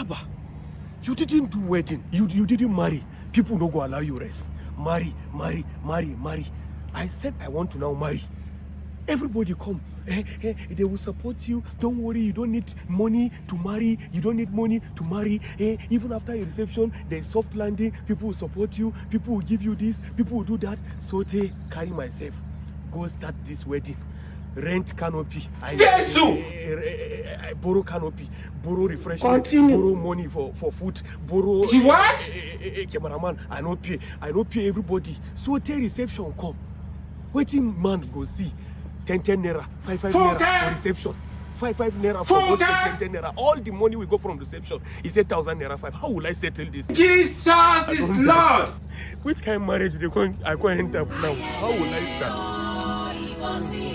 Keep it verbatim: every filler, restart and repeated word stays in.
Abba, you didn't do wedding. You, you didn't marry. People no go allow you rest. Marry, marry, marry, marry. I said I want to now marry. Everybody come. Eh, eh, they will support you. Don't worry, you don't need money to marry. You don't need money to marry. Eh, even after your reception, there's soft landing. People will support you. People will give you this. People will do that. So they carry myself. Go start this wedding. Rent canopy. I, Jesus! I, I, I, I borrow canopy. Borrow refreshment. Continue. Borrow money for, for food. Borrow. The what? Eh, eh, eh, eh, cameraman. I no pay. I no pay everybody. So tey reception come. Wetin man go see? Ten ten naira, five five naira for reception. Five five naira for both side, ten ten naira. All the money we go from reception is eight thousand naira five. How will I settle this? Jesus is Lord. Which kind marriage they go, I go enter now? How will I start?